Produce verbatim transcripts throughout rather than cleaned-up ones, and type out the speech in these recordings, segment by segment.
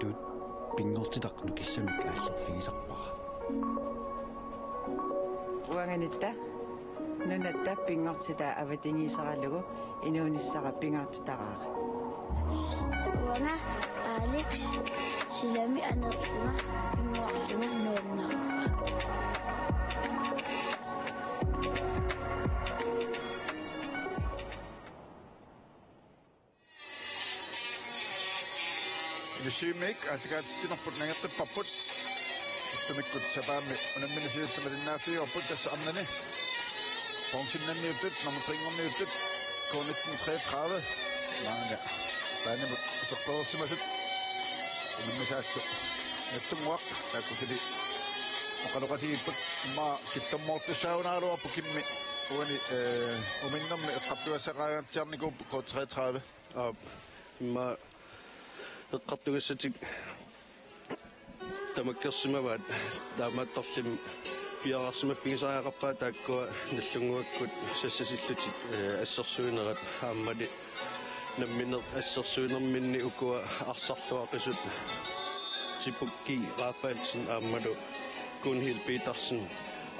Tuut pinngortitaq nukissamik aallerfigisarpara. Uanganitta nunatta pinngortitaa avatigisaralugu inuunissara pingaartitaraara. Uanga Alex, silami aneerlunga pinngortitaa nuannaarpara. Inuussivimmiit aallakaatitsinerput nangeqqipparput. Ullumikkut sapaammi unammineq siulleq malinnaaffigaarput tassa arnani. Bronzennanniuttut, nummer tre-nngorniuttut, K nitten treogtredive. Maanga. Taanimut utoqqersimasut. Unammisaallu. Nagdlunguaq, taakku suli. Oqaloqatigiipput, immaqa killermoortussaagunaraluarpoq kimmi. Uani, eh, uminnermi eqqartugassaqaangaatsiarnikuupput K treogtredive. Aap, immaqa eqqartugassatik tamakkersimavaat, taamaattorlimmi piareersimaffigisariaqarpaat taakkua Nagdlunguakkut sassasillutik, eh, assersuinerat aammali nammineq assersuinerminni ukua arsarluaqisut Tipuki Rafaelsen aammalu Gunhild Petersen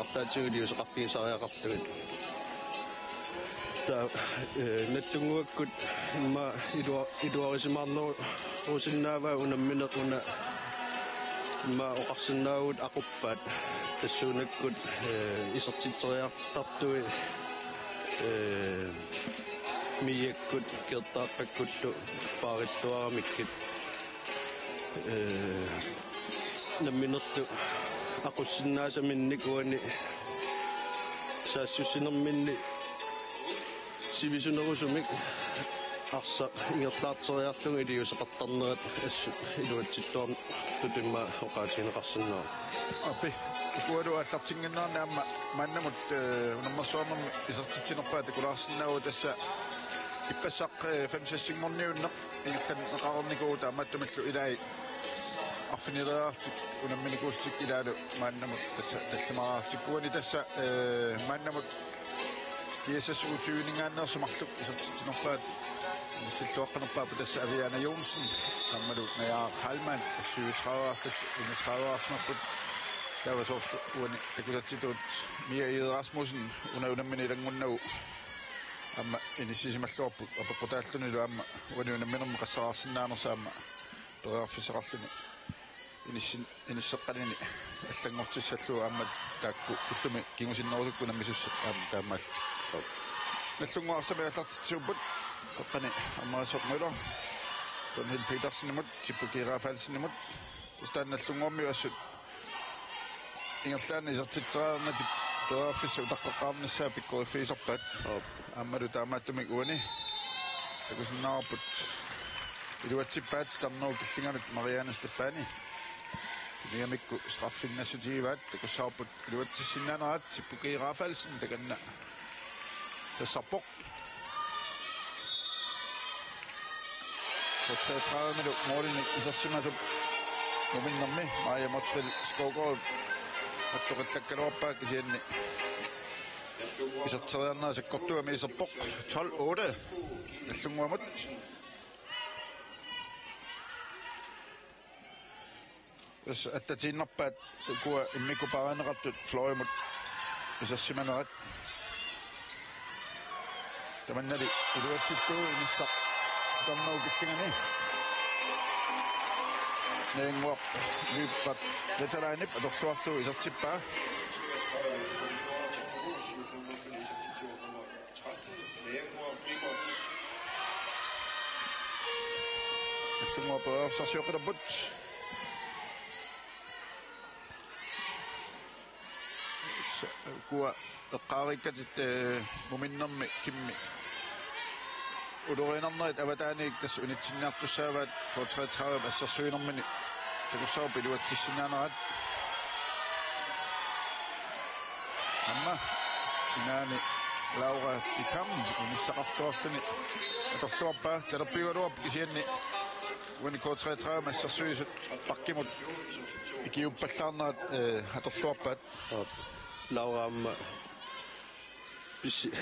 arlaatigut iliuuseqarfigisariaqarlugit. Taava, eh, Nagdlunguakkut immaqa ilua-, iluarisimaarnerusinnaavaa unammineq una immaqa oqarsinnaavugut aquppaat tassuunakkut, eh, isertitseriartartui, eh, Miakkut Keertaaqqakkullu paarilluaramikkit. Eh, namminerlu aqussinnaasaminnik uani saassussinerminni sivisunerusumik arsaq ingerlaarteriarlugu iliuuseqartarnerat assut iluatsilluartutut immaqa oqaatigineqarsinnaavoq. Aap, ukualu aallartinnginnerani aamma maannamut, eh, unammersuarnermi isertitsinerpaat takulaarsinnaavoq tassa ippassaq, eh, fem-seks-nngorniunneq ingerlanneqareernikuuvoq taamaattumillu ilai arfinileriarlutik unamminikuullutik ilaalu maannamut tassa tallimariarlutik uani tassa, eh, maannamut G S S U tyve-ninngaanneersut marluk isertitsinerpaat inissilluaqqanerpaaput tassa Aviana Johnsen aammalu Naja Heilmann syvogtredive-arlutik enogtredive-arsimapput taava soorlu uani takusatsitut Mia Egede Rasmussen una unammineq ilanngunnagu aamma inissisimalluarput apeqqutaallunilu aamma uani unamminermi qassaraarsinnaanersoq aamma periarfissaqarluni inissin-, inisseqqanini allanngortissallugu aamma taakku ullumi kingusinnerusukkut unammisussat aamma taamaallutik. Nagdlunguaq arsaq aallartitsisuupput, qeqqani Ammarissormilu Gunhild Petersenimut, Tipuki Rafaelsenimut, tassa taanna Nagdlunguarmiut assut ingerlaannaq isertitseriarnatik periarfissaq utaqqeqqaarnissaa pikkoriffigisarpaat. Aap. Aammalu taamaattumik uani takusinnaavarput iluatsippaat titarnerup killinganut Marianne Stefani. Kinigamikku straffinnassutigivaat, takussavarput iluatsissinnaanerat, Tipuki Rafaelsen takanna sassarpoq. K treogtredive-milu målinik isersimasup muminnermi Maja Motzfeldt Skovgaard attoqillakkaluarpaa kisianni iserteriarnera sakkortuumik iserpoq. Tolv otte Nagdlunguamut. Tassa attatiinnarpaat ukua immikkut paarineqartut fløjimut isersimanerat. Tamannali iluatsillugu inissaq titarnerup killingani. Najanguaq Lyberth Wetterleinip atorluarlugu isertippaa. Nagdlunguaq periarfissarsioqqilerput. Sa-, ukua eqqaareerikkatit, eh, muminnermi kimmi ulorianarnerit avataaniit tassa unitsinniartussaavaat K treogtredive assersuinermini takussavarput iluatsissinnaanerat. Aamma sinaani Laura Dikam inissaqarluarluni atorluarpaa, talerpiugaluarpoq kisianni uani K treogtredive assersuisut bakkimut ikiuppallaarnerat, eh, atorluarpaat. Aap. Laura aamma pissi-,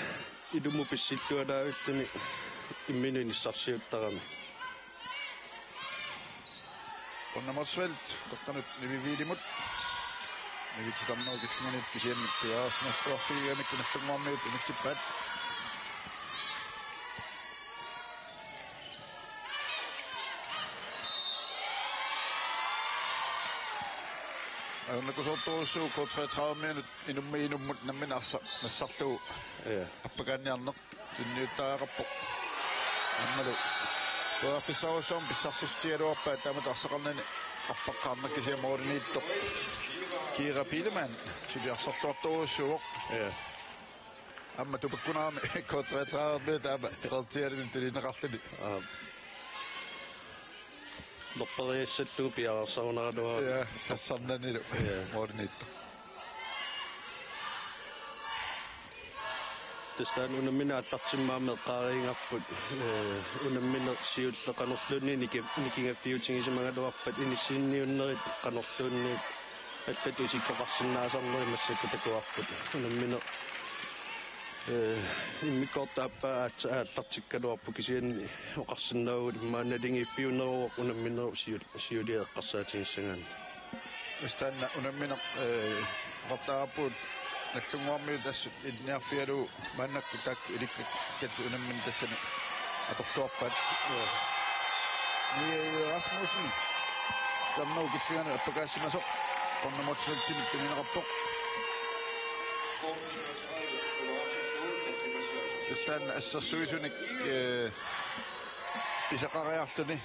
ilumut pissillualaavilluni imminut inissarsiuttarami. Qonna Motzfeldt, toqqanut Nivi Viilimut. Nivi titarnerup killinganiittoq kisianni piareersimalluarfigigamikku Nagdlunguarmiut unitsippaat. Ajornakusoortorujussuuvoq K treogtredive-miunut inummit inummut nammineq arsaq nassarlugu. Ja. Appakaanniarneq. Tunniuttariaqarpoq. Aammalu periarfissarujussuarmik pissarsissutigigaluarpaat taamatut arsaqarnani arpaqqaarneq kisianni målimiittoq Kira Bilemann suli arsarluartorujussuuvoq. Ja. Aamma tupakkunarami K treogtredive-miut taama Frederikianut tunineqarluni. Aap. Nerperiassallugu piareersarunaraluarami. Ja, sassarnanilu. Ja. Målimiittoq. Tassa taanna unammineq aallartimmat aamma eqqaariinnarput, ee, unammineq siulleq qanorluunniit niki-, nikingaaffiutigisimagaluarpat inissinniunnerit qanorluunniit allatut isikkoqarsinnaasarnerit massakkut takuarput. Unammineq, ee, immikkoortup aappaa aatsaat aallartikkaluarpoq kisianni oqarsinnaavugut immaqa naligiiffiuneruvoq unamminerup siul-, siuliani eqqarsaatigissagaanni. Tassa taanna unammineq, ee, oqartarput Nagdlunguarmiut assut ilinniarfigalugu maannakkut taakku ilikkakkatik unammineq tassani atorluarpaat. Mia Rasmussen. Titarnerup killinganiittoq appakaassimasoq. Qonna Motzfeldtimit tunineqarpoq. Tassa taanna assersuisunik, ee, pisaqariarluni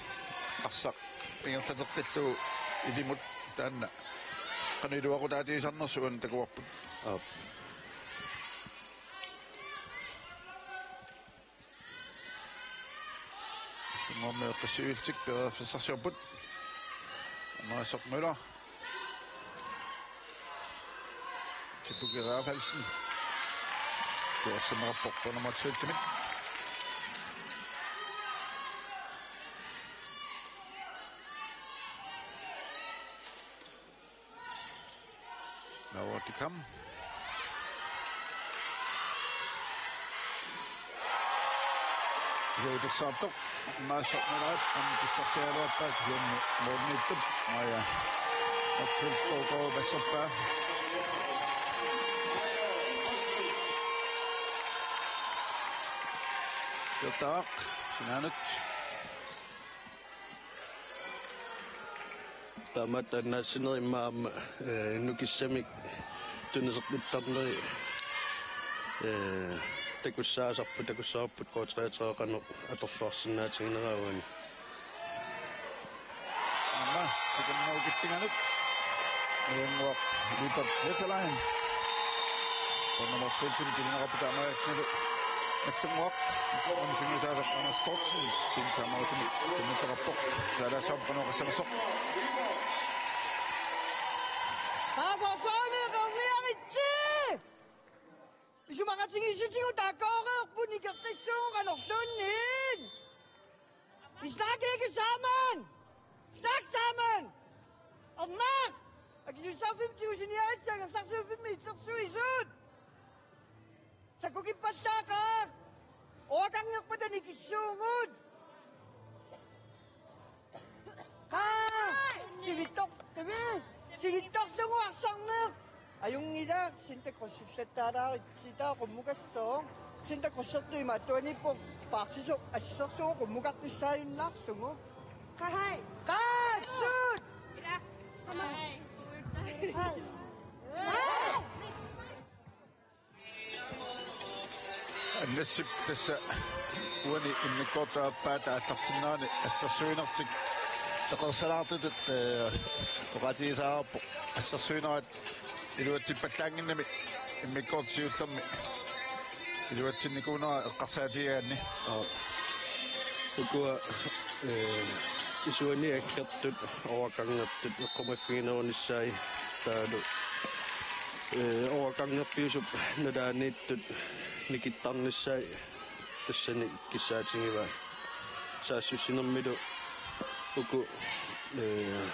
arsaq ingerlateqqillugu ilimut taanna qanoq iluaqutaatigisarnersoq uani takuarput. Aap. Nagdlunguarmiut eqqissisivillutik periarfissarsiorput. Andreas Møller. Tipuki Rafaelsen. Siorsimaappoq Qonna Motzfeldtimit. Laura Dikam. Siutersaartoq. Maassa Møller, aamma pissarsiaraluarpaa kisianni målimiittup Maja Motzfeldt Skovgaard passerpaa. Tuttaaq, sinaanut. Taamaattuinnaassineri immaqa aamma, ee, nukissamik tuniseqqittarneri, ee, takussaasarput, takussavarput K treogtredive qanoq atorluarsinnaatigineraat uani. Aamma, titarnerup killinganut. Ajunngua Libert Wetterlein. Qonna Motzfeldtimit tunineqarpoq taamaalillunilu. Nagdlunguaq. Nagdlunguaq sungiusaasoq Anders Kortsen. Sin taamaattumik. Tunniuteqarpoq. Saalaasaap qanoq assanersoq. Taava soormi qerniaritsi! Isumaqatigiissutigut taakkoreerput nikertassuugut qanorluunniit. Vi snakker ikke sammen! Snak sammen! Arnaq! Akisussarfimmi tigusiniaritsi angerlarsiuffimmi illersuisut! Sakkukippallaaqaaq! Oakangerpata nikissuugut! Qaa! Sivittor-, sivi-, sivittorlugu arsarneq! Ajunngilaq, Santa Cruz sillattaalaaritsi taava qummukassaaq. Santa Cruzertut imaattuaniippoq paarsisoq assersuut qummukartussaajunnaarlugu. Qahai. Qaassuut. Ila. Qahai. Qahai. Annassip tassa uani immikkoortup aappaata aallartinnerani assersuinertik eqersalaartutut, ee, oqaatigisaavarput assersuinerat iluatsippallaannginnami immikkoortut siullermi iluatsinnikuunera eqqarsaatigigaanni. Aap. Ukua, ee, isuani aggertut, oakangertut eqqumaffiginerunissaat taavalu, ee, oakangerfiusup nalaaniittut nikittarnissaat tassani kissaatigivaat. Saassussinermilu uku, ee,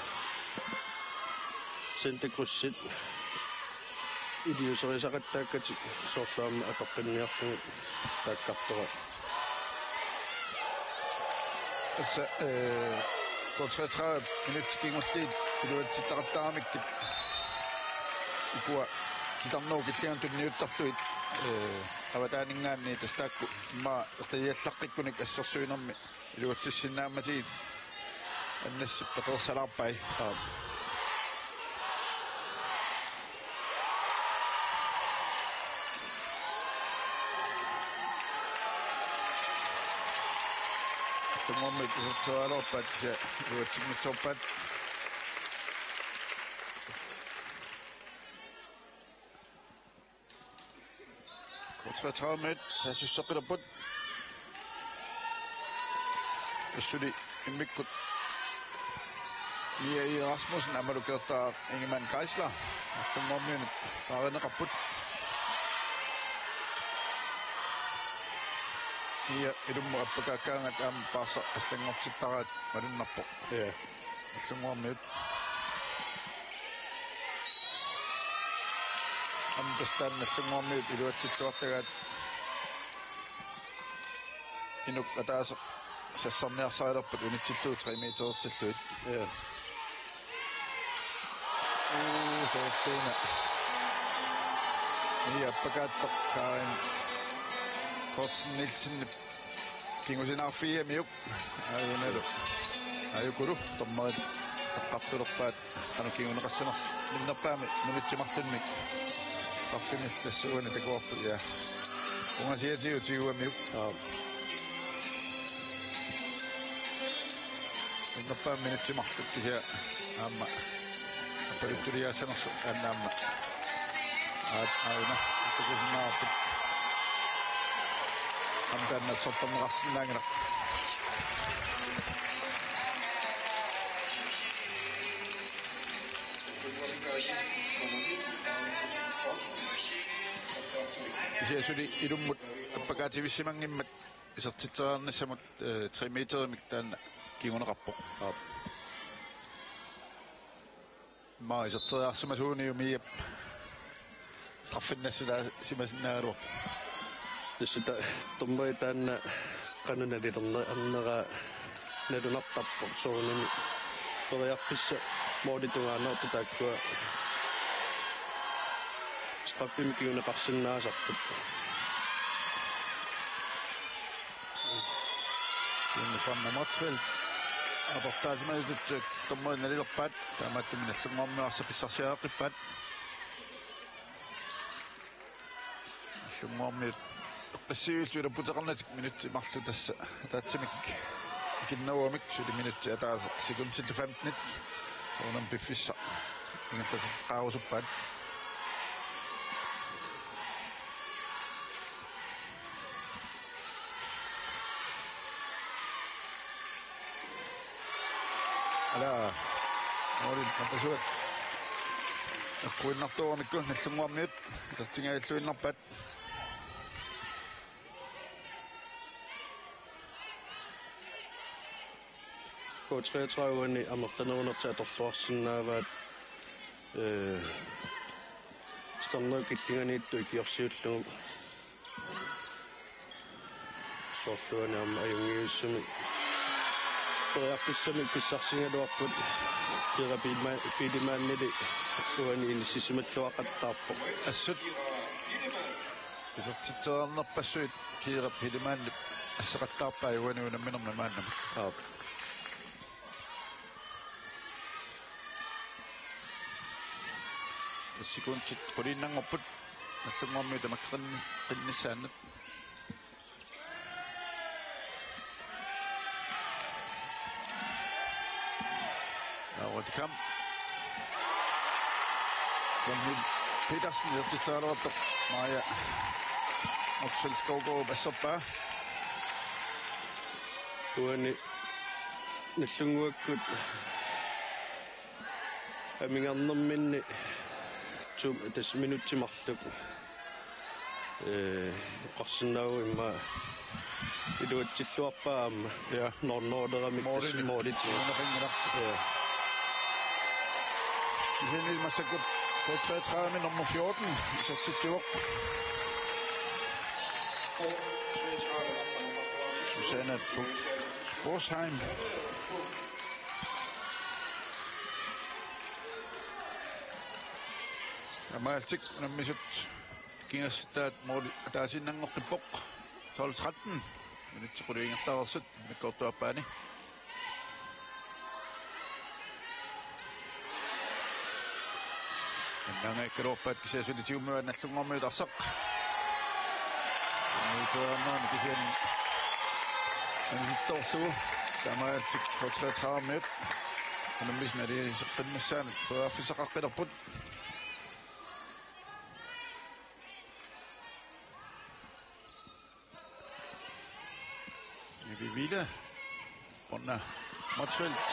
Santa Cruzit iliuuserisaqattaakkatik soorlu aamma atoqqinniarlugit taakkartoraat. Tassa, ee, K treogtredive minutsit kingulliit iluatsittaqattaaramikkit. Ukua titarnerup killingani tunniuttarlugit, ee, avataaninngaanniit tassa taakku immaqa eqiallaqqikkunik assersuinermi iluatsissinnaammatigik Annasip peqersalaarpai. Aap. Allannguarmiut isertitseriaraluarpaat, kisianni iluatsinngitsoorpaat. K treogtredive-miut saassussaqqilerput. Assuli immikkut Mia E. Rasmussen aammalu Gerda Ingemann Geisler. Allannguarmiunit paarineqarput. Mia ilummut appakaakkaangat aamma paarsaq allanngortittaraat malunnarpoq. Ja. Allannguarmiut. Aamma tassa taanna Allannguarmiut iluatsilluartagaat inuk ataaseq sassarniarsarilerput unitsillugu tre meterertillugit. Ja. Uu, soorluuna. Mia appakaattoq Karin Kortsen Nielsenip kingusinaarfigigamiuk. Aajunalu. Aajukulu dommerit eqqartulerpaat qanoq kinguneqassanersoq minnerpaamik minutsit marlunnut. Straffimik tassa uani takuarput, ja. Ungasiatigut tigugamiuk. Aap. Minnerpaamik minutsit marluk kisianni aamma appaluttuliaassanersoq taanna aamma. Aat, aajuna, takusinnaavarput. Aamma taanna sorpanneqarsinnaanngilaq. Kisianni suli ilummut appakaativissimanngimmat isertitseriarnissamut, eh, tre meterimik taanna kinguneqarpoq. Aap. Immaqa iserteriarsimasuuniuk Miap straffinnassutaasimasinnaagaluarpoq. Tassa ta-, dommeri taanna qanoq nalilerneraa nalunartarpoq soorunami. Periarfissaq målip tungaanut taakkua straffimik kinguneqarsinnaasarput. Jimmy Fanna Motzfeldt aportaasimasutut dommerit nalilerpaat, taamaattumik Allannguarmiut arsaq pissarsiareqqippaat. Allannguarmiut eqqissivillutik ulapputeqarnatik minutsit marluk tassa ataatsimik ikinnerugamik, suli minutsit ataaseq sekundillu femtenit. Soorunami piffissaq ingerlateqqaarusuppaat. Ala. Målip nappasuat eqquinnartuugamikku Allannguarmiut isertingajalluinnarpaat. K treogtredive-ni amerlanerunertik atorluarsinnaavaat, eh, titarnerup killinganiittoq ikiorsiullugu. Soorluuna aamma ajunngivissumik periarfissamik pissarsigaluarput, Kiira Biilima-, Biilimannili uani inississimalluaqattaarpoq. Assut isertitseriarnerpassuit Kiira Biilimannip asseqattaarpai uani unamminermi maannamut. Aap. Sekundit quliinnanngorput Allannguarmiut tamakkiinni-, -qiinnissaannut. Laura de Kamp. Flemming Petersen isertitseriaraluartoq Maja Motzfeldt Skovgaard asserpaa. Uani Nagdlunguakkut amigarnerminni tu-, tassa minutsit marluk, eh, oqarsinnaavoq immaqa iluatsilluarpaa aamma. Ja. Nul nul-eramik tassa målit. Målit. Ja. Kisianni massakkut K treogtredive nummer fjorten isertitsivoq. Susanne Buch Bosheim. Taamaalillutik unammisut kingassitaat måli ataasiinnanngoqqippoq. Tolv tretten. Minutsit qulit ingerlareersut immikkoortup aappaani. Annaangajakkaluarpaat kisianni suli tigummivaat Nagdlunguarmiut arsaq. Tigummivaat kisianni anisittoorlugu. Taamaalillutik K treogtredive-miut unammisut nalilerseqqinnissaannut periarfissaqaqqilerput. Nivi Ville. Una Motzfeldt.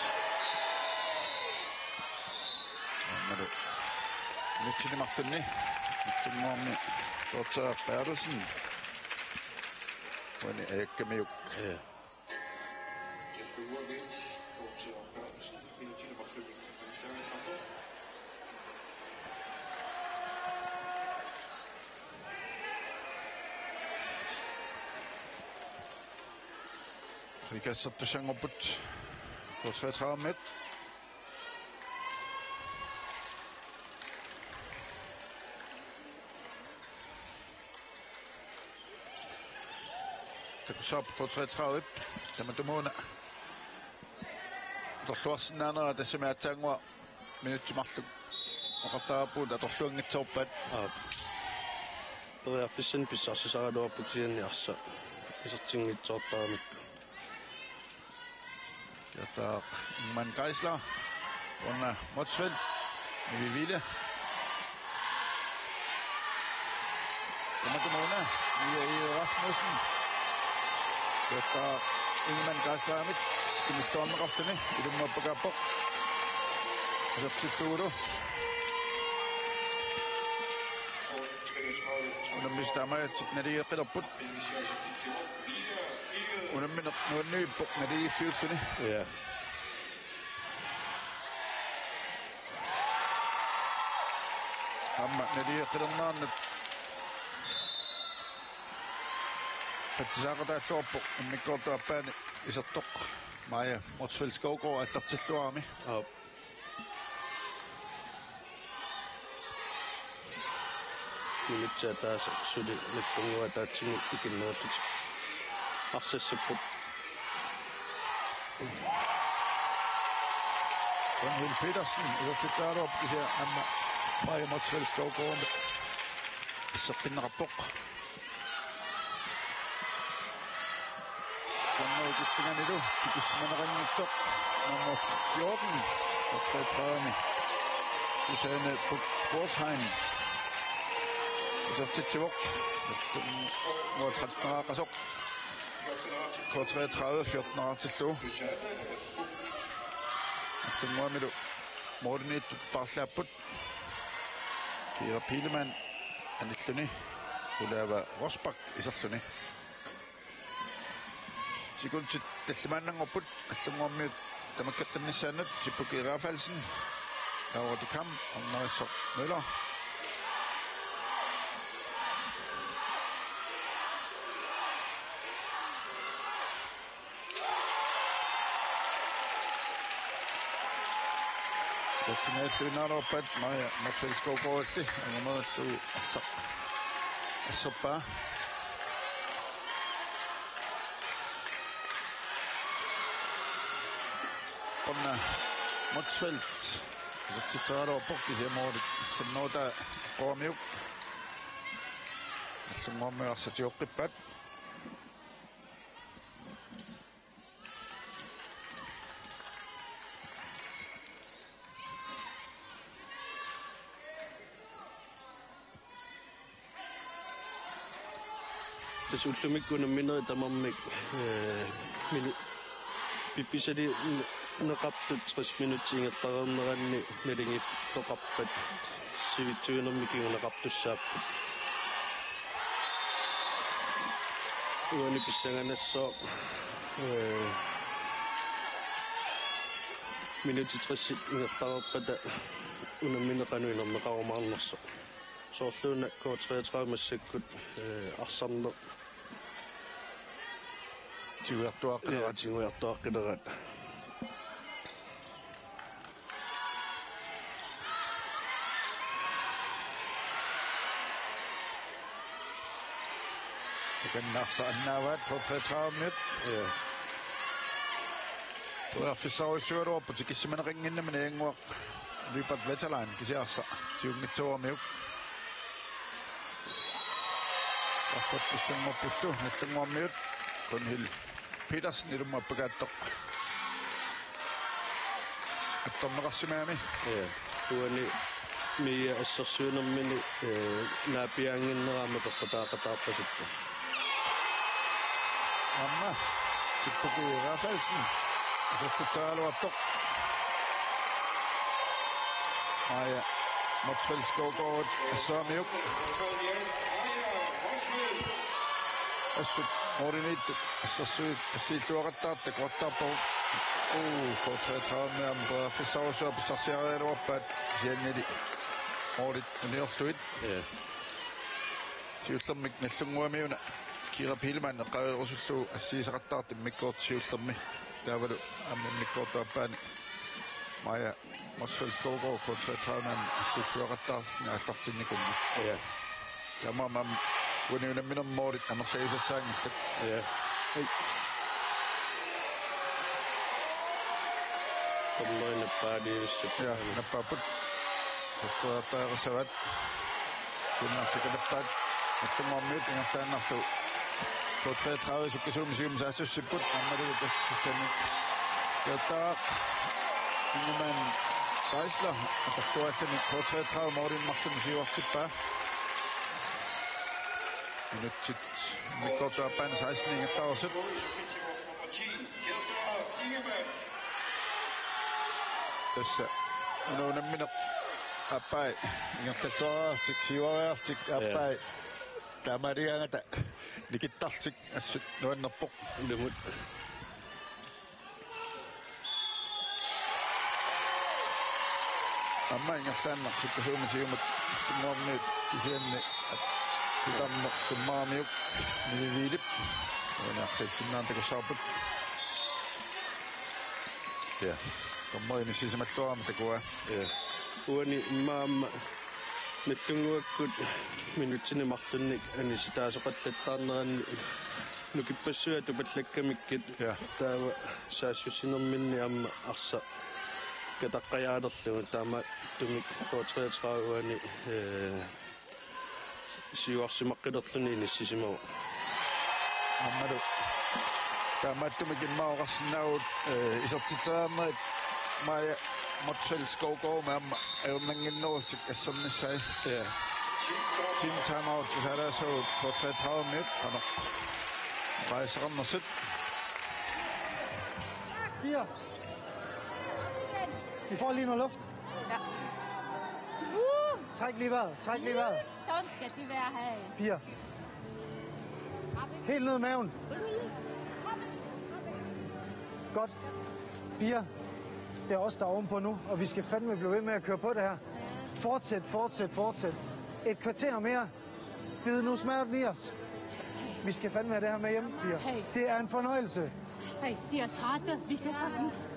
Aammalu. Nutini marlunni. Nagdlunguarmi Dorthe Berthelsen. Uani ajakkamiuk. Ja. Frikassertussanngorput K treogtredive-miut. Takussavarput K treogtredive. Tamatumuuna atorluarsinnaanera tassami aatsaannguaq minutsit marluk oqartarpugut atorluanngitsoorpaat. Aap. Periarfissanik pissarsisaraluarpoq kisianni arsaq isertinngitsoortaramikku. Kiertaaq Ingemann Geisler. Una Motzfeldt. Nivi Ville. Tamatumuuna Mia Egede Rasmussen. Kiertaaq Ingemann Geislerimit. Timilluarneqarluni. Ilummuappakaappoq. Isertillugulu. Unammisut taamaalillutik naligeqqilerput. Unammineq nuanniippoq naligiiffiulluni. Ja. Aamma naligeqqilernerannut patsisaaqataalluarpoq immikkoortup aappaani isertoq Maja Motzfeldt Skovgaard aallartilluarami. Aap. Minutsit ataaseq suli Nagdlunguaq ataatsimut ikinnerullutik arsassapput. Gunhild Petersen isertitseraluarpoq kisianni aamma Maja Motzfeldt Skovgaardimit isseqqinneqarpoq. Tamanna ikissinganilu tikissimaneqanngitsoq nummer fjorten, treogtredive, Susanne Buch Borsheim. Isertitsivoq. Mål tretten-eqasoq. K treogtredive fjorten-eqartillugu. Nagdlunguamilu målimiittut paarlaapput. Kira Pilemann anilluni. Olaava Rosbach iserluni. Sekundit tallimaannanngorput Nagdlunguarmiut tamakkeqqinnissaannut. Tipuki Rafaelsen, Laura Dukam, Arnarissoq Møller. Tassaniilluinnaalerpat Maja Motzfeldt Skovgaardilli angumerullugu arsaq asserpaa. Una Motzfeldt isertitseraluarpoq kisianni måli sannertaa eqqoramiuk. Nagdlunguarmiut arsaq tigoqqippaat. Tassa ullumikkut unamminerit tamarmik, ee, minu-, piffissaliunneqartut tres minutsit ingerlareerneranni naligiiffittooqarpat sivitsuinermik kinguneqartussaapput. Uani pissanganassaaq, ee, minutsit tressit ingerlareerpata unammineq qanoq inerneqarumaarnersoq. Soorluuna K treogtredive massakkut, ee, arsarneq tigujartuaqqileraat. Ja, tigujartuaqqileraat. Takanna arsaq annaavaat K treogtredive-miut. Ja. Periarfissarujussuugaluarput tikissimaneqannginnami Niannguaq Lyberth Wetterlein kisiarsa tiunngitsooramiuk. Straffit pissanngorpullu Nagdlunguarmiut. Gunhild Petersen ilummut appakaattoq attorneqarsimagami. Ja. Uani Mia assersuinermini, eh, naapiaannginnerani peqqutaaqataarpasippoq. Aamma Sippuki Rafaelsen isertitseriaraluartoq. Maja Motzfeldt Skovgaard assaamiuk. Assut målimiittut assersuut assiilluaqattaartut takuartaarpagut. Uu, K treogtredive-mi aamma periarfissarujussuaq pissarsiariaraluarpaat kisiannili målit uniorlugit. Ja. Siullermik Nagdlunguarmiuna Kira Pihlmann eqqaarusullugu assigisaqattaartoq immikkoortoq siullermi. Taavalu aamma immikkoortup aappaani Maja Motzfeldt Skovgaard K treogtredive-mi assiilluaqattaarluni aallartinnikuuvoq. Ja. Taamaammat uani unamminermi målit amerlagisassaanngillat. Ja. Ai. Dommeri nappaaliivissap. Ja, nappaapput. Isertitseriartariaqassavaat. Siunnersuuteqarpaat. Nagdlunguarmiut ingerlaannarlugu K treogtredive sukkasuumik siumut saassussipput, aammalu tassa Susanne Kjærgaard. Ingemann Geisler atorluaalluni K treogtredive målinik marlunnik siuartippaa. Minutsit immikkoortup aappaani seksten ingerlareersut. Tassa una unammineq aappai ingerlalluariarlutik, siuariarlutik aappai. Ja. Taamaaligaangata nikittarlutik assut nuannerpoq. Ilumut. Aamma ingerlaannaq sukkasuumik siumut Nagdlunguarmiut kisianni titarneq tummaramiuk Nivi Vilip. Uani arlaatinnarnik takussavarput. Ja. Dommeri inissisimalluarami takuaa. Ja. Uani immaqa aamma Nagdlunguakkut minutsini marlunnik anisitaasoqallattaarnerani nukippassuit atupallakkamikkit. Ja. Taava saassussinerminni aamma arsaq kataqqajaalerlugu, taamaattumik K treogtredive-mi, eh, siuarsimaqqilerluni inissisimavoq. Aammalu taamaattumik immaqa oqarsinnaavugut, eh, isertitseriarnerit Maja Motzfeldt Skovgaard aamma ajornannginnerusunik assernissaat. Ja. Team timeout tusaalaassaagut K treogtredive-miut, qanoq oqaasissaqarnersut. Fire. Vi får lige noget luft. Ja. Uh! Træk lige vejret. Træk lige vejret. Sådan skal det være her. Fire. Helt ned i maven. Godt. Fire. Det er os, der er ovenpå nu, og vi skal fandme blive ved med at køre på det her. Fortsæt, fortsæt, fortsæt. Et kvarter mere. Bid nu smerten i os. Vi skal fandme have det her med hjem, Pia. Hey. Det er en fornøjelse. Hey, de er trætte. Vi kan sagtens.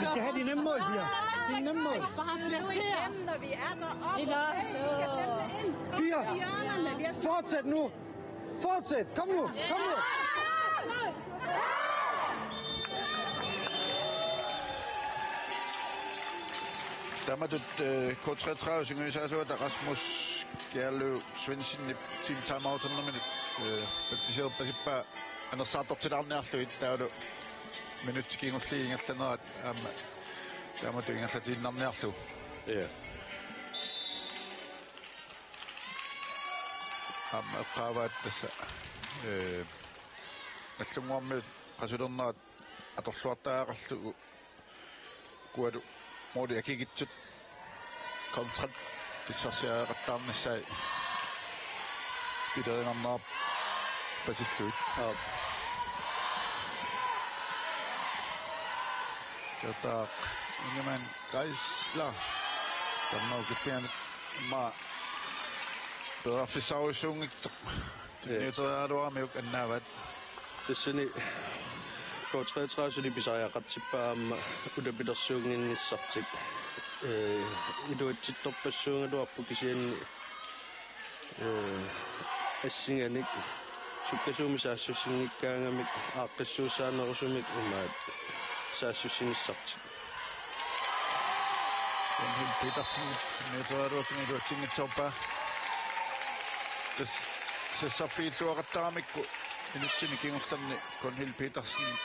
Vi skal have de nemme mål, Pia. De nemme mål. Bare placere. Når vi er deroppe. Eller, vi skal fandme ind. Pia, fortsæt nu. Fortsæt. Kom nu. Kom nu. Taamatut, eh, K treogtredive sungiusaasuata Rasmus Kjærløv Svendsenip team timeout-ernermini, eh, praktiserpasippaa anersaartortilaarniarlugit, taavalu minutsit kingulliit ingerlanerat aamma taamatut ingerlatiinnarniarlugu. Ja. Aamma eqqaavaat tassa, eh, Nagdlunguarmiut qasulernerat atorluartariaqarlugu, ukua målit akikitsut kontrat pissarsiariaqattaarnissaat pilerinarnerarpasillugit. Aap. Kjærgaard, Ingemann, Geisler. Samma ukilliani ma periarfissarujussuunngitsoq. Ja. Tunniuteriaraluaramiuk annaavaat. Tassani K treogtredive suli pisariaqartippaa aamma ulapilersuunnginnissartik. Eh, iluatsittorpassuugaluarpoq kisianni, eh, assinganik Sukkasuumik saassussinngikkaangamik aaqqissuussaanerusumik imaat saassussinissartik. Emil Petersen neuteraluakkani iluatsinngitsoorpaa. Tassa sassarfigilluaqattaramikku inuttini kingullerni Gunhild Petersen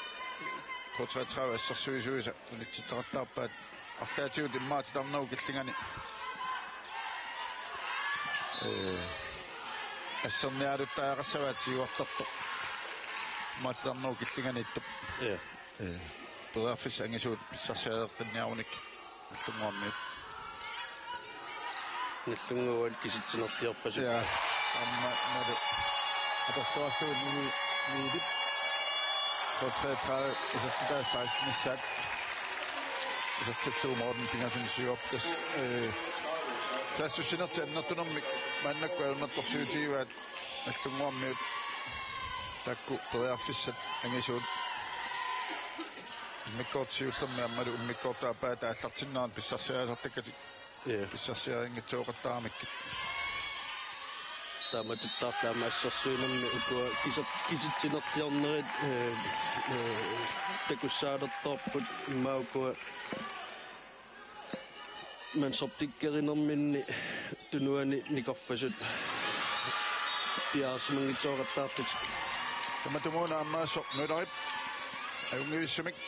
K treogtredive assersuisuisa unitsittaqattaarpaat arlaatigut immaqa titarnerup killingani. Ee, asserniaaruttariaqassavaat siuartartoq. Immaqa titarnerup killinganiittoq. Ja. Ee, periarfissat angisuut pissarsiareqqinniarunik Nagdlunguarmiut. Nagdlunguaat kisitsinerliorpasut. Ja, aamma malu. Atorluarlugu ni-, niilit. K treogtredive isertitaa sekstenissaat. Isertillugu Morten Pingasunut siuarpas. Ee, saassussinertik annertunermik maannakkut ajornartorsiutigivaat Nagdlunguarmiut. Taakku periarfissat angisuut. Immikkoortoq siullermi aammalu immikkoortoq aappaa aallartinneranut pissarsiarisartakkatik. Ja. Pissarsiarinngitsooqattaramik. Taamatuttaarlu aamma assersuinermi ukua kisa-, kisitsinerliornerit, ee, ee, takussaalertoorput immaqa ukua mandsoptikkerinerminni tunuani nikorfasut piareersimanngitsoortaarlutik. Tamatumuuna aamma assoq Møllerip ajunngivissumik.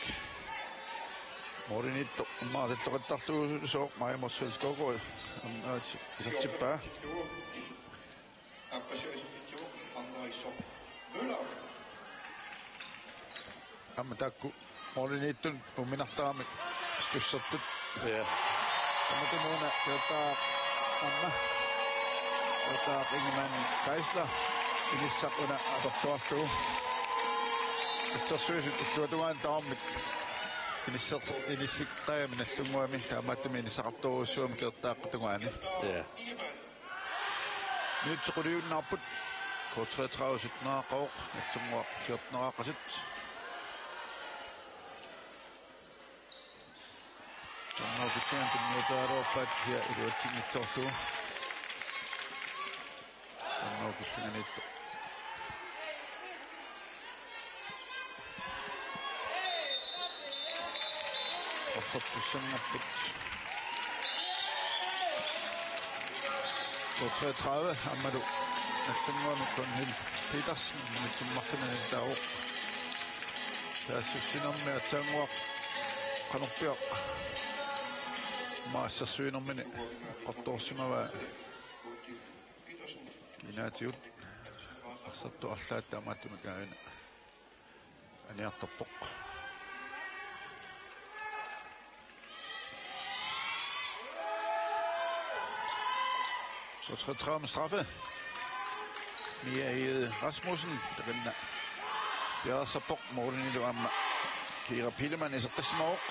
Målimiittoq immaqa talloqattaarlugu sooq Maja Motzfeldt Skovgaard aamma isertippaa. Aamma taakku målimiittut uuminartaramik stussertut. Ja. Tamatumuuna Peter aamma. Peter Ingemann Geisler. Inissaq una atorluarlugu. Assersuisut illuatungaani tamarmik. Inissaq, inissittaajami Nagdlunguami taamaattumik inissaqartorujussuugami Petertaaqqatungaani. Ja. Minutsit quliunnaarput. K treogtredive sytteneraqqavoq, Nagdlunguaq fjorteneraqqasut. Titarnerup killingani tunniuteriaraluarpaat kisianni iluatsinngitsoorlugu. Titarnerup killinganiittoq. Arfertussanngorput. K treogtredive aammalu Nagdlunguami Gunhild Petersen minutsit marluk anissitaavoq. Saassussinermi aatsaannguaq qanorpiaq aamma assersuinermini eqqartoorsimavaa. Inaatigut arsartoq arlaat taamaattumik aajuna aniartarpoq. K treogtredive straffe. Mia Egede Rasmussen, takanna piareersarpoq, målimilu aamma Kira Pilemann iseqqissimavoq.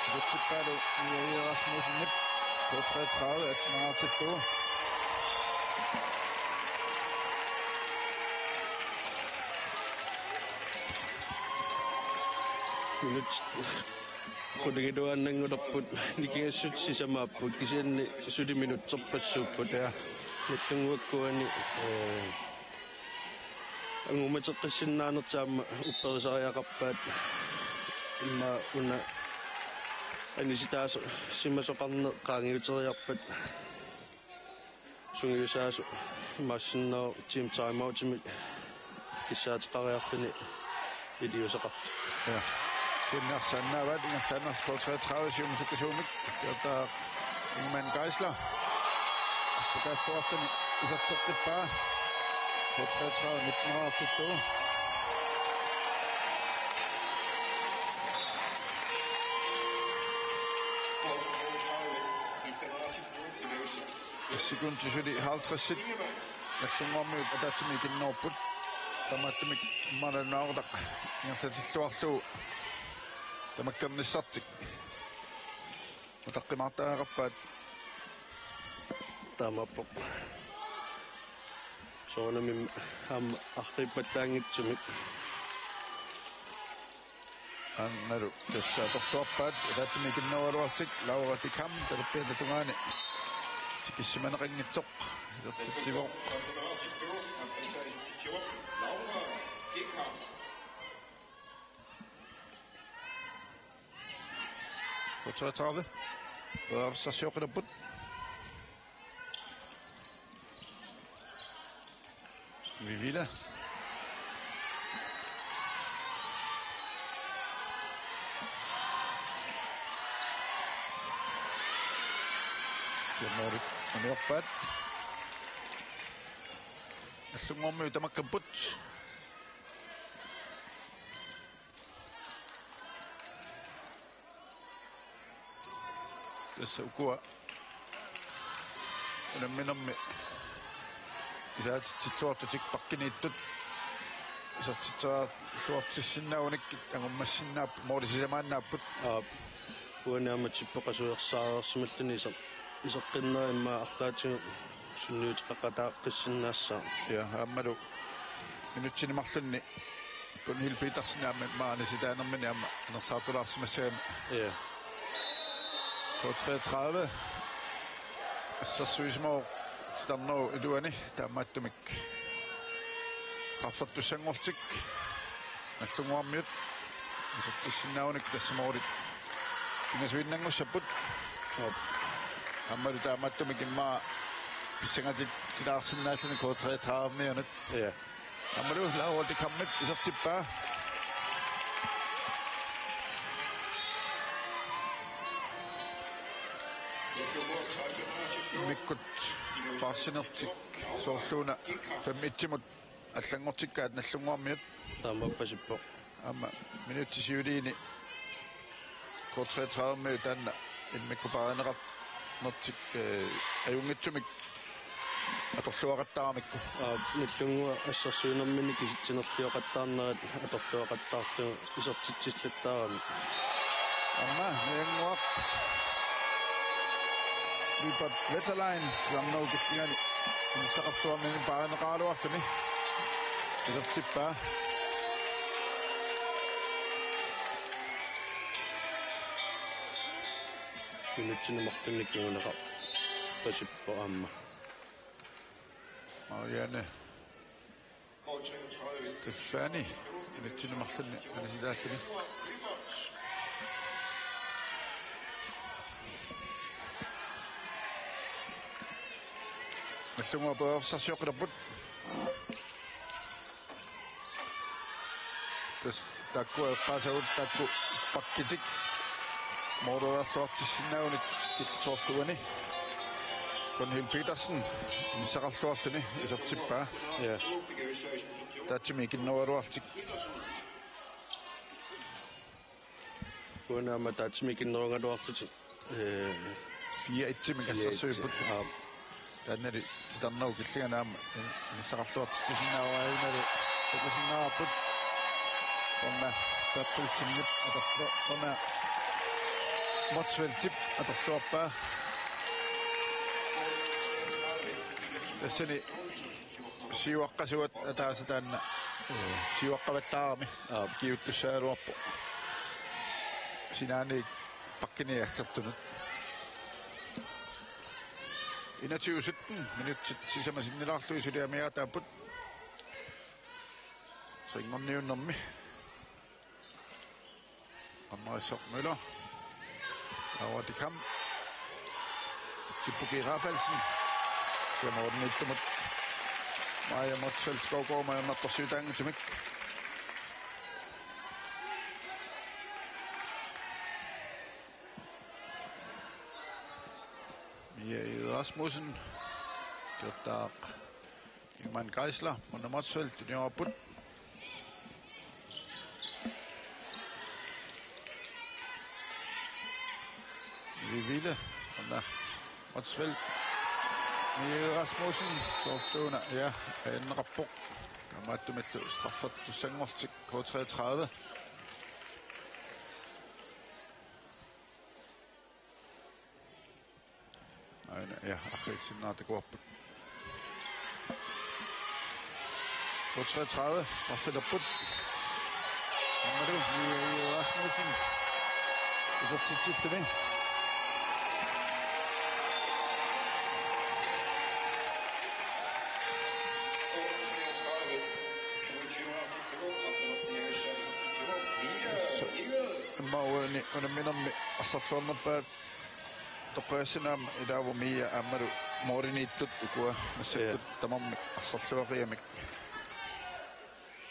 Isertippaalu Mia Egede Rasmussenip K treogtredive atteneraartillugu. Minut qulingiluaannanngulerput, nikingassut sisamaapput, kisianni suli minutserpassuupput. Ja. Nagdlunguakkuani, ee, angumateqqissinnaanertik aamma upperisariaqarpaat. Immaqa una anissitaasimasoqarneq qaangiuteriarpat sungiusaasoq imaassinnaavoq team timeoutimik kissaateqariarluni iliuuseqartut. Ja. Kisianni arsaannaavaat ingerlaannarlugu K treogtredive siumut sukkasuumik. Peter Ingemann Geisler. Arpakaalluarluni iserteqqippaa. K treogtredive nitteneraartillugu. Sekundit suli halvtredsit. Nagdlunguarmiut ataatsimik ikinnerorput. Taamaattumik immaqa nalunaaqutaq ingerlatilluarlugu tamakkernissartik utaqqimaartariaqarpaat. Taamaappoq. Soorunami aamma arriippallaanngitsumik. Aammalu tassa atorluarpaat ataatsimik ikinnerugaluarlutik, Laura de Kam talerpiata tungaani tikissimaneqanngitsoq isertitsivoq. K treogtredive. Periarfissarsioqqilerput. Vivila. Siamoorit uniorpaat. Nagdlunguarmiut tamakkerput. Tassa ukua unamminermi isaatitsilluartutik bakkiniittut isertitsilluartissinnaagunik angummassinnaapput, mooli sisamaannaapput. Aap. Uani aamma tippeqasuersaareersimalluni iser-, iseqqinnerit immaqa arlaatigut sunniuteqaqataaqqissinnaassaaq. Ja, aammalu minutsini marlunni Gunhild Petersen aamma maani sitaanermini aamma anersaartulaarsimassagami. Ja. K treogtredive. Assersuisimavoq titarnerup iluani, taamaattumik straffertussanngortik. Nagdlunguarmiut isertissinnaagunik tassa moolit pingasuinnanngussapput. Aap. Aammalu taamaattumik immaqa pissangatit-, tilaarsinnaalluni K treogtredive-miunut. Ja. Aammalu Laura Dekammip isertippaa. Immikkut paarsinertik soorluuna fem et-imut allanngortikkaat Nagdlunguarmiut. Taamaappoq. Aamma minutsit siuliini K treogtredive-miut taanna immikkut paarineqarnertik, eh, ajunngitsumik atorluaqattaaramikku. Aa, Nagdlunguaq assersuinermini kisitsinerlioqattaarnerat atorluaqattaarlugu isertitsillattaarami. Aamma Niannguaq Libert Wetterlein titarnerup killingani inissaqarluarnini paarineqaraluarluni isertippaa. Minutsini marlunni kinguneqarpasippoq aamma. Marianne Stefani, minutsini marlunni anisitaalluni. Nagdlunguaq periarfissarsioqqilerput. Tassa taakku eqqaasagut taakku pakkitik mooleriarluartissinnaagunik soorlu uani. Gunhild Petersen inissaqarluarluni isertippaa. Ja. Tatsimi ikinnerugaluarlutik. Uani aamma tatsimi ikinnerugaluarlutik. Ee, fire et-imik assersuipput. Aap. Taannali titarnerup killingani aamma in-, inissaqarluartitsisinnaavaa imalu takusinnaavarput. Una Berthelsenip atorlu-, una Motzfeldtip atorluarpaa. Tassani siuaqqasuat ataaseq taanna. Siuaqqavallaarami. Aap. Kiuttussaagaluarpoq. Sinaaniit pakkiniit aggertunut. Enogtyve sytten minutsit sisamat sinnilaarlugit suli amigaataapput. Trinngorniunnermi. Qammarissoq Møller. Laura Dekammit. Tipuki Rafaelsen. Siamoorinniittumut. Maja Motzfeldt Skovgaard, Maja Mattorsiutaanngitsumik. Mia Egede Rasmussen. Kjortaaq Ingemann Geisler, Mona Motzfeldt, uniorput. Vivile, Mona Motzfeldt. Mia Egede Rasmussen, soorluuna, ja, ajanneqarpoq. Taamaattumillu straffertussanngorlutik K treogtredive. Aana, ja, arriitsinnaartakuarput. K treogtredive, strafferput. Aammalu, Mia Egede Rasmussen. Isertitsilluni. Unamminermi arsorluarnerpaat toqqagassanut aamma ilaavoq Mia aammalu mooriniittut ukua massakkut Ja. tamarmik arsorluaqiamik.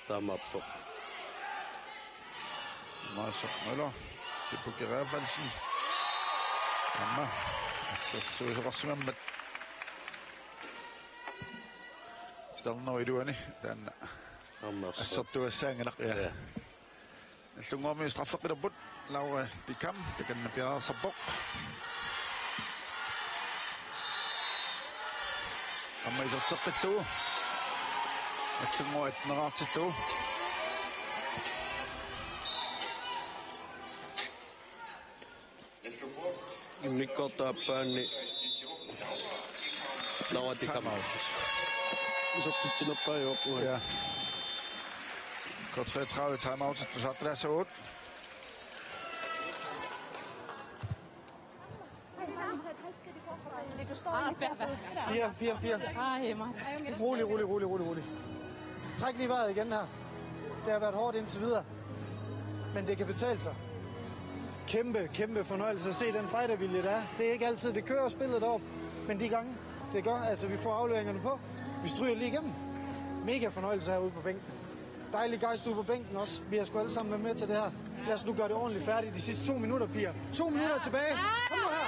Taamaappoq. Maasaq Møller. Tipuki Rafaelsen. Aamma. Assersuisoqarsimammat. Titarnerup iluani. Taanna. Aamma asser- Assertuassaanngilaq. Ja. Ja. Nallunnguarmiut straffeqqilerput, Laura Dikam, takanna piareersarpoq. Aamma iserteqqillugu. Nallunnguaq atteneraartillugu. Immikkoortup aappaani Laura Dikam. Timeout. Isertitsinerpaajuvoq. Ja. K treogtredive timeout, tusartalaassagut. Ah, Bertha. Fire, fire, fire. Ej, mig. Rolig, rolig, rolig, rolig, rolig. Træk lige vejret igen her. Det har været hårdt indtil videre. Men det kan betale sig. Kæmpe, kæmpe fornøjelse at se den fightervilje, der er. Det er ikke altid, det kører spillet derop. Men de gange, det gør, altså vi får afleveringerne på, vi stryger lige igennem. Mega fornøjelse herude på bænken. Dejligt, guys, du er på bænken også. Vi har sgu alle sammen været med til det her. Lad os nu gøre det ordentligt færdigt de sidste to minutter, piger. To minutter tilbage. Kom nu her.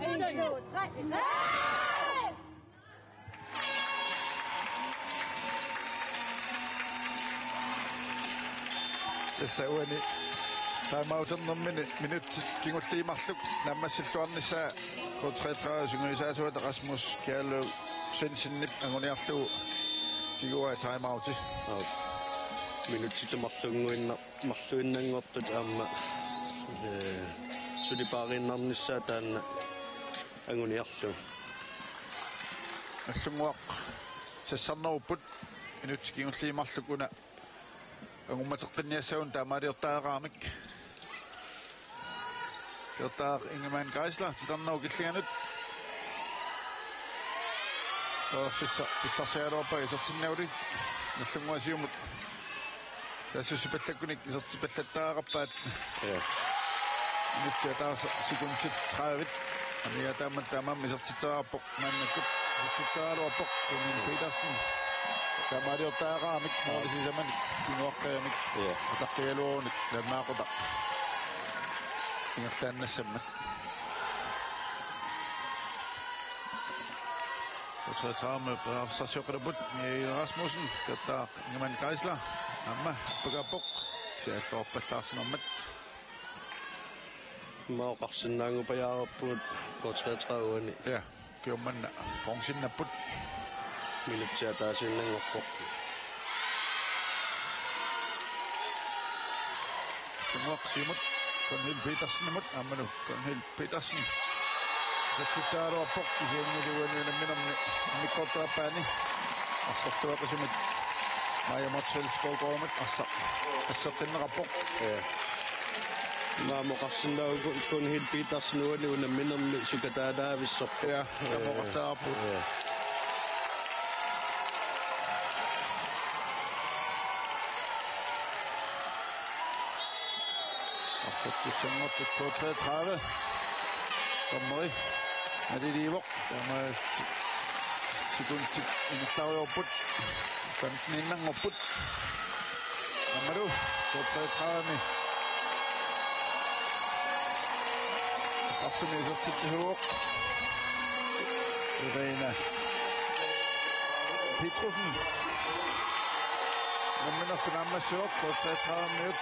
En, to, tre. Tassa uani timeouternermini minutsit kingulliit marluk naammassilluarnissaa K treogtredive sungiusaasuata Rasmus Kjærløv Svendsenip anguniarlugu tiguaa timeouti. Aap. Minutsit marlunnguinna-, marluinnanngortut aamma, ee, suli paariinnarnissaa taanna anguniarlugu. Nallunnguaq sassarnerupput minutsit kingulliit marluk una angummateqqinniassagunarpoq taamaaliortariaqaramik. Peertaaq Ingemann Geisler titarnerup killinganut. Periarfissaq pissarsiaraluarpaa isertinnagu. Nallunnguaq siumut saassussipallakkunik isertippallattariaqarpaat. Ja. Minutsit ataaseq sekundit tredive. Amiga taama taamaammat isertitseriarpoq. Maannakkut isertitseriaraluarpoq Gunhild Petersen. Taamaaliortariaqaramik mooli sisamanik pinnguaqqajamik. Ja. Ataqqigaluarunik lannaaqutaq ingerlaannassammat. K treogtredive periarfissarsioqqilerput, Mia Rasmussen, Peertaaq Ingemann Geisler, aamma appakaappoq, sialloorpallaarsinermat. Aamma oqarsinnaanngupajaareerpugut K treogtredive-ani. Ja, ukioq manna bronzinnapput. Minutsit ataasiinnanngorpoq. Nallunnguaq siumut Gunhild Petersenimut, aammalu Gunhild Petersen. Isertitseriaraluarpoq kisiannili uani unamminermi immikkoortup aappaani. Arsorluaqisumit Maja Motzfeldt Skovgaardimut arsaq asseqqinneqarpoq. Ja. Aamma oqarsinnaavugut Gunhild Petersen uani unamminermi sukataalaavissorpoq. Ja, aamma oqartariaqarpugut. Ja. Arfattussanngortut K treogtredive. Dommeri naliliivoq. Taamaat sekundit ingerlarujoorput. Femteniinnanngorput. Aammalu K treogtredive-mi straffemik isertitsisuuvoq Irina Petrussen. Unamminersi naammassivoq K treogtredive-miut.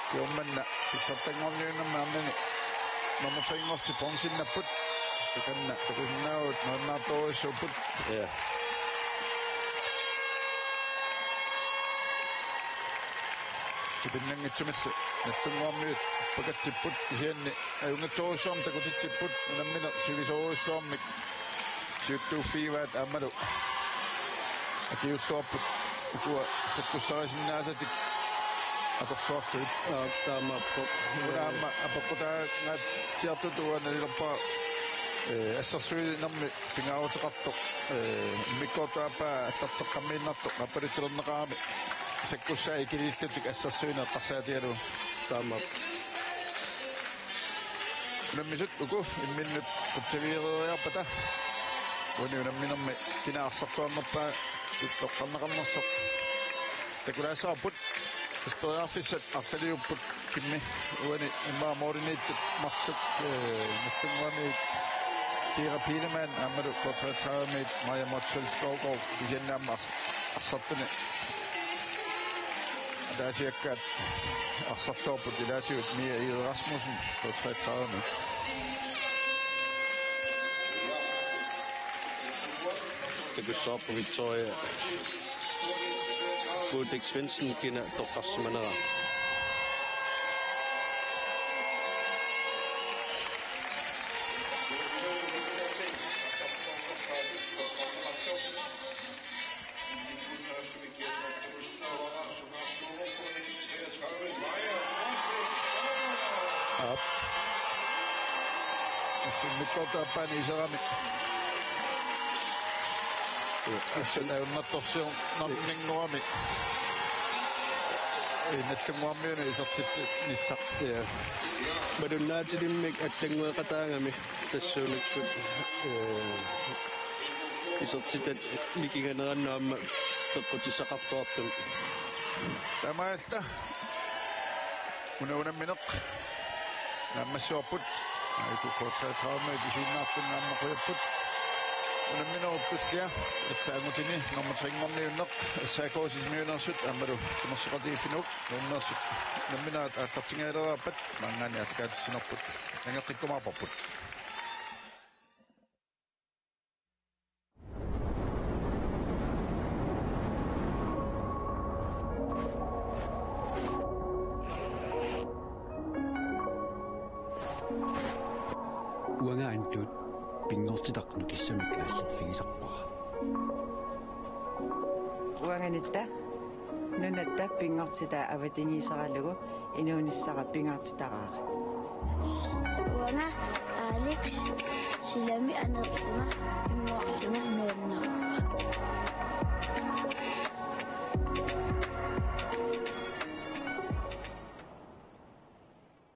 Ukioq manna sissartanngorniunnermi arnani nummer tre-nngorti bronzinnapput. Takanna takusinnaavugut nuannaartorujussuupput. Ja. Tipinnanngitsumillu Nallunnguarmiut pakatsipput kisianni ajunngitsorujussuarmik takutitsipput unammineq sivisoorujussuarmik siuttuuffigivaat aammalu akiulluarput ukua sakkussarisinnaasatik atorluarlugit. Aa, taamaappoq. Una aamma apeqqutaangaatsiartutut uanga nalilerpara, ee, assersuinermi pingaaruteqartoq, ee, immikkoortup aappaa allarteqqammiinnartoq qappaluttulerneqarami Sakkussaa ikiliillutik assersuineq eqqarsaatigalugu. Taamaappoq. Unammisut uku imminnut qutsavigereeriarpata. Uani unamminermi kina arsarluarnerpaa toqqarneqarnersoq takulaassavarput. Isperiarfissat arlaliupput Kimmi uani immaqa målimiittut marluk, eh, Nagdlunguamiut Pira Pilemann aammalu K treogtredive-miit Maja Motzfeldt Storgård kisianni aamma ars-, arsartuni ataasiakkaat arsarluarput ilaatigut Mia Egede Rasmussen K treogtredive-miit. Takussavarput Victoria Butik Svendsen kina toqqarsimanera. Aap. Mikkortaappaani iserami. Assan ajornartorsiornarninngorami. Nagdlunguamiunut isertitsinissaq. Ja. Malunnaatilimmik allanngueqataagami tassuunakkut, eh, isertitat mikiganerannut aamma peqqutissaqartuartumik. Taamaalilluta una unammineq naammassivarput. Aajuku K treogtredive-miit pisiinnartunut aamma qujapput. Unamminerup tullia assa angutini nummer tre-nngorniunneq S A K Horsens-miuneersut aammalu Timersoqatigiiffinnut nuunneersut unamminerat aallartingaalereerpat maanngaanniit aallakaatitsinerput nangeqqikkumaarparput. Uanga Antut pinngortitaq nukissamik aallerfigisarpara. Uanga Nitta nunatta pinngortitaa avatangiiseralugu inuunissara pingaartitaraara. Uanga Alex silami aneerlunga pinngortitaq nuannaraara.